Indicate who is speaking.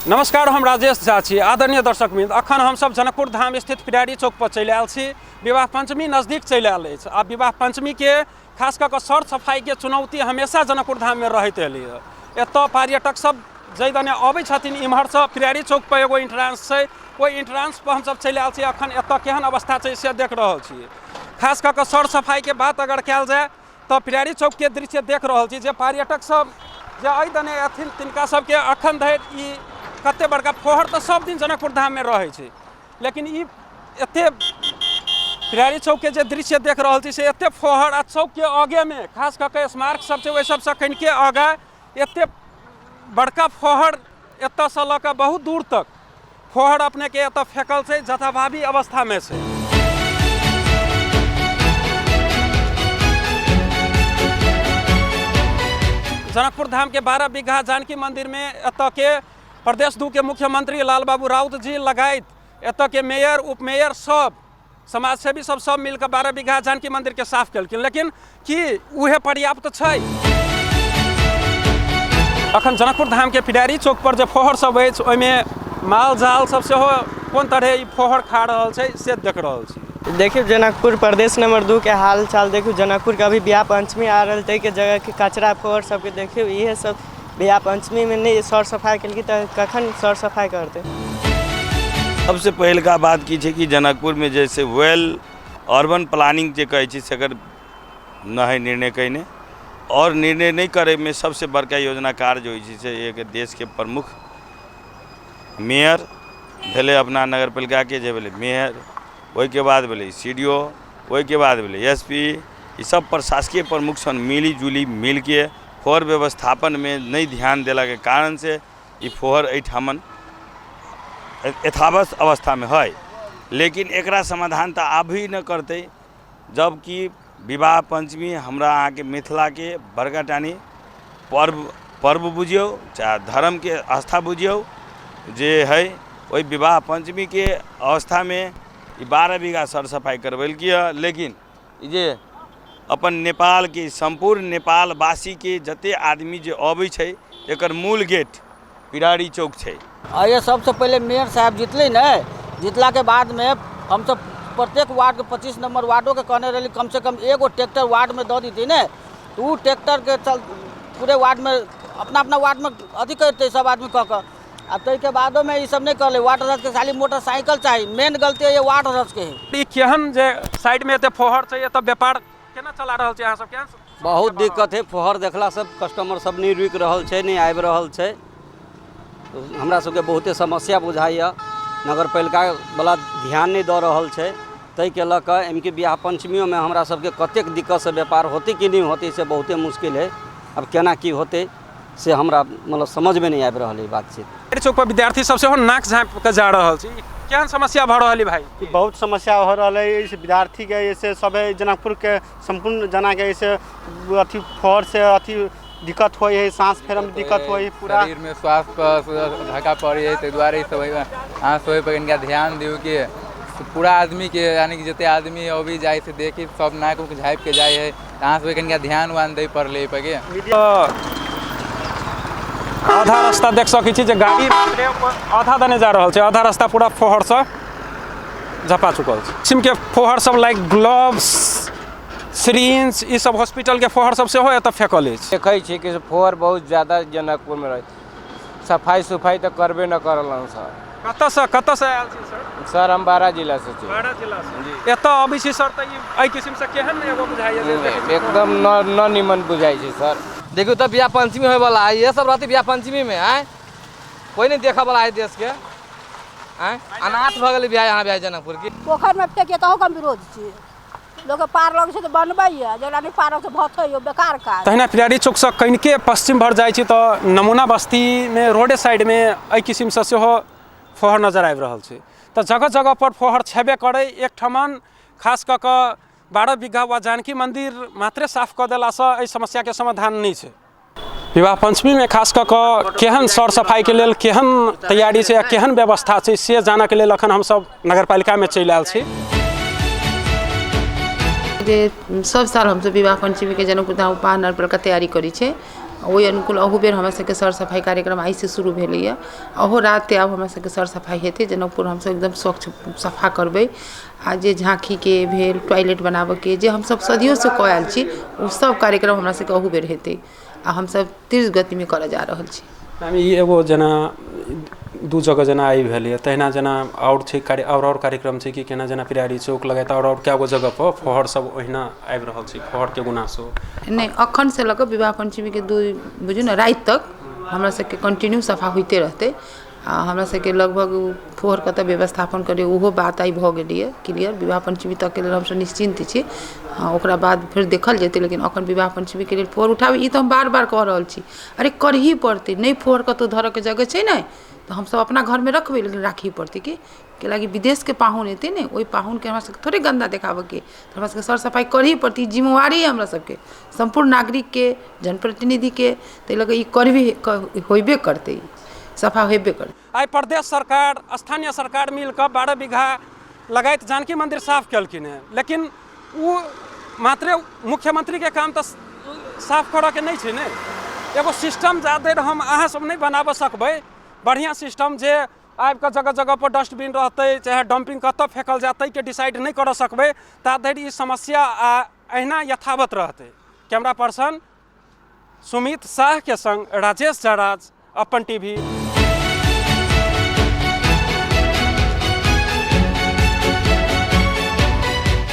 Speaker 1: नमस्कार, हम राजेश झा छी। आदरणीय दर्शक वृंद, अखन हमसब जनकपुर धाम स्थित पिरारी चौक पर चलि आयल छी। विवाह पंचमी नजदीक चलि आयल अछि आ विवाह पंचमी के खास कऽ कऽ सर सफाई के चुनौती हमेशा जनकपुर धाम में रहैत एलै हँ। एतऽ पर्यटक सब जाहि दने अबै छथिन इम्हरसँ पिरारी चौक पर एगो एंट्रेंस छै, ओहि एंट्रेंस पर हमसब चलि आयल छी। अखन एतऽ केहन अवस्था छै से देख रहल छी। खास कऽ कऽ सर सफाई के बात अगर कयल जाय तऽ पिरारी चौकके दृश्य देख रहल छी जे पर्यटक सब जे एहि दने अथिन तिनका सबके अखन धरि ई कते बड़का फोहर तऽ सब दिन जनकपुर धाममे रहै छै, लेकिन ई एते पिरारी चौकके जे दृश्य देख रहल छी से एते फोहर आ चौकके आगेमे खास कऽ के स्मारक सब छै, ओहि सबसँ कनिके आगाँ एते बड़का फोहर एतऽसँ लऽ कऽ बहुत दूर तक फोहर अपनेके एतऽ फेकल छै, जथाभावी अवस्थामे छै। जनकपुर धामके 12 बीघा जानकी मन्दिरमे एतऽके प्रदेश 2 के मुख्यमंत्री लालबाबू राउत जी लगायत एतऽके मेयर उपमेयर सब समाजसेवी सब सब मिलके 12 बीघा जानकी मंदिर के साफ केलखिन, लेकिन की उहे पर्याप्त छै? अखन जनकपुर धाम के पिडारी चौक पर जे फोहर सब अछि ओहिमे माल जाल सब सेहो कोन तरहे ई फोहर खा रहल छै से देख रहल छी।
Speaker 2: देखियौ जनकपुर प्रदेश नंबर 2 के हाल चाल देखियौ। जनकपुर के अभी बियाह पंचमी आ रहल ताहिके जगह के कचरा फोहर सबके देखियौ। इहे सब बियाह पंचमी में नहि सर सफाइ केलकै तऽ कखन सर सफाइ करतै।
Speaker 3: सबसे पहिलका बात की छै कि जनकपुरमे जैसे वेल अर्बन प्लानिंग जे कहै छै सेकर नहि निर्णय कयने आओर निर्णय नहि करैमे सबसे बड़का योजनाकार जे होइ छै से एक देशके प्रमुख मेयर भेलै अपना नगरपालिकाके जे भेलै मेयर, ओहिके बाद भेलै सी डी ओ, ओहिके बाद भेलै एस पी, ई सब प्रशासकीय प्रमुख सन मिली जुली मिलके फोहर व्यवस्थापनमे नहि ध्यान देलाके कारणसँ ई फोहर एहिठामन यथावत अवस्थामे हइ। लेकिन एकरा समाधान तऽ अभी नहि करतै, जबकि विवाह पञ्चमी हमरा अहाँके मिथिलाके बड़का टानी पर्व बुझियौ चाहे धर्मके आस्था बुझियौ जे हइ, ओहि विवाह पञ्चमीके अवस्थामे ई 12 बीघा सर सफाइ करबेलकै हँ। लेकिन ई जे अपन नेपालके सम्पूर्ण नेपालवासीके जतेक आदमी जे अबै छै एकर मूल गेट पिरारी चौक छै।
Speaker 4: ये सबसे पहले मेयर साहब जितले ने, जितला के बाद में हम सब प्रत्येक वार्ड के 25 नंबर वार्डो के कहने रही कम से कम एगो ट्रैक्टर वार्ड में दऽ देती ने, तो उ ट्रैक्टर के चल पूरे वार्ड में अपना अपना वार्ड में अथी करते सब आदमी कह कऽ। आ ताहिके बादोमे ई सब नहि करलै। वार्ड सदस्यके खाली मोटरसाइकिल चाही, मेन गलती है वार्ड सदस्यके है।
Speaker 1: ई केहन जे साइडमे एते फोहर छै, एतऽ व्यापार केना चला रहल छै अहाँ सब? केहन
Speaker 5: बहुत दिक्कत है। फोहर देखला सब कस्टमर सब नहि रुकि रहल छै, नहि आबि रहल छै। हमरा सबके बहुते समस्या बुझाइए। नगरपालिका वाला ध्यान नहि दऽ रहल छै, ताहिके लऽ कऽ एमकी बियाह पंचमियोमे हमरा सबके कतेक दिक्कतसँ व्यापार होतै कि नहि होतै से बहुते मुश्किल है। आब केना की होतै से हमरा मतलब समझमे नहि आबि रहल है बातचीत।
Speaker 1: चौक पर विद्यार्थी सब सेहो नाक झाँपि कऽ जा रहल छै। केहन समस्या भऽ रहल है भाई?
Speaker 2: बहुत समस्या हो रहल है। इस विद्यार्थी के ऐसे सब जनकपुर के सम्पूर्ण जना के ऐसे अथी फर से अथी दिक्कत होइ है, सांस फेरमे में दिक्कत होइ है, पूरा
Speaker 6: शरीर में स्वास्थ्य पर धक्का पड़े है। ताहि दुआरे सब अहाँ सब पर कनिका ध्यान दियौ कि पूरा आदमी के यानी कि जते आदमी अभी जाइ से देखी सब नाक उक झाँपि के जाइ है। अहाँ सबके कनिका ध्यान उआन दै पड़लै एहि पर के।
Speaker 1: आधा रास्ता देख सकै छी जे गाड़ी आधा दने जा रहल छै, आधा रास्ता पूरा फोहरसँ झपा चुकल छै। किसिमके फोहर सब लाइक ग्लव्स, सिरिंज, ई सब हॉस्पिटलके फोहर सब सेहो एतऽ फेकल अछि।
Speaker 7: देखै छी कि फोहर बहुत ज्यादा जनकपुरमे रहै, सफाइ सुफाइ तऽ करबे न करलन सर।
Speaker 1: कतऽसँ आयल छी सर?
Speaker 7: सर हम बारा जिलासँ छी।
Speaker 1: बारा जिलासँ एतऽ अबै छी सर तऽ ई एहि किसिमसँ केहन एगो बुझाइए जे देखै छी?
Speaker 7: एकदम न निमन बुझाइ छै सर।
Speaker 8: देखियौ तऽ बियाह पंचमी होयवला है, इएह सब रहतै बियाह पंचमीमे। आँय कोइ नहि देखऽवला है देशके। आँय अनाथ भऽ गेलै बियाह यहाँ बियाह जनकपुर की।
Speaker 9: पोखरिमे फेकिए तहू के हम विरोध छी। लोकके पार लगै छै तऽ बनबैए, जकरा नहि पार लगै छै भथैए, बेकार काज।
Speaker 1: तहिना पिरारी चौकसँ कनिके पश्चिम भर जाइ छी तऽ नमूना बस्तीमे रोडे साइडमे एहि किसिमसँ सेहो फोहर नजर आबि रहल छै। तऽ जगह जगह पर फोहर छेबे करै। एकठमन खास कऽ कऽ 12 बीघा वा जानकी मन्दिर मात्रे साफ कऽ देलासँ एहि समस्याके समाधान नहि छै। विवाह पंचमीमे खास कऽ कऽ केहन सर सफाइके लेल केहन तैयारी छै आ केहन व्यवस्था छै से जानऽके लेल अखन हमसब नगरपालिकामे चलि आयल छी।
Speaker 10: जे सब साल हमसब विवाह पंचमीके जनकपुर धाम उपहार नगरपालिका तैयारी करै छै। ओहि अनुकूल अहू बेर हमरा सबके सर सफाइ कार्यक्रम आइसँ शुरू भेलैए। अहू राति आब हमरा सबके सर सफाइ हेतै। जनकपुर हमसब एकदम स्वच्छ सफा करबै। आ जे झाँकीके भेल, टॉयलेट बनाबऽके, जे हमसब सदियोसँ कऽ आयल छी, ओ सब कार्यक्रम हमरा सबके अहू बेर हेतै आ हमसब तीव्र गतिमे करऽ जा रहल छी।
Speaker 1: मैम, ई एगो जेना दू जगह जेना आइ भेलैए, तहिना जेना आओर छै कार्य, आओर कार्यक्रम छै कि केना? जेना पिरारी चौक लगायत आओर कए गो जगहपर फोहर सब ओहिना आबि रहल छै, फोहरके गुनासो?
Speaker 10: नहि, अखनसँ लऽ कऽ विवाह पञ्चमीके दू बुझू ने राति तक हमरा सबके कंटिन्यू सफा होइते रहतै। आ हमरा सबके लगभग फोहर कतऽ व्यवस्थापन करै, ओहो बात आइ भऽ गेलैए क्लियर। विवाह पञ्चमी तकके लेल हमसब निश्चिन्त छी। हँ, ओकरा बाद फेर देखल जेतै, लेकिन अखन विवाह पञ्चमीके लेल फोहर उठाबै, ई तऽ हम बार बार कह रहल छी। अरे, करही पड़तै। नहि फोहर कतहु धरऽके जगह छै ने, तऽ हमसब अपना घरमे रखबै, लेकिन राखही पड़तै। की कैलाकि विदेशके पाहुन एतै ने, ओहि पाहुनके हमरा सबके थोड़े गन्दा देखाबऽके? तऽ हमरा सबके सर सफाइ करही पड़तै। ई जिम्मेवारी अइ हमरा सबके, सम्पूर्ण नागरिकके, जनप्रतिनिधिके। ताहि लऽ कऽ ई करबे होइबे करतै, सफा हेबे करतै।
Speaker 1: आइ प्रदेश सरकार, स्थानीय सरकार मिल कऽ 12 बीघा लगायत जानकी मंदिर साफ केलखिन हेँ, लेकिन ओ मात्रे मुख्यमंत्रीके काम तऽ साफ करऽके नहि छै ने। एगो सिस्टम जा धरि हम अहाँ सब नहि बनाबऽ सकबै, बढ़िआँ सिस्टम, जे आबि कऽ जगह जगह पर डस्टबिन रहतै, चाहे डम्पिंग कतऽ फेकल जायत, ताहिके डिसाइड नहि करऽ सकबै, ता धरि ई समस्या आ अहिना यथावत रहतै। कैमरा पर्सन सुमित साहके संग राजेश जराज, अपन टीवी।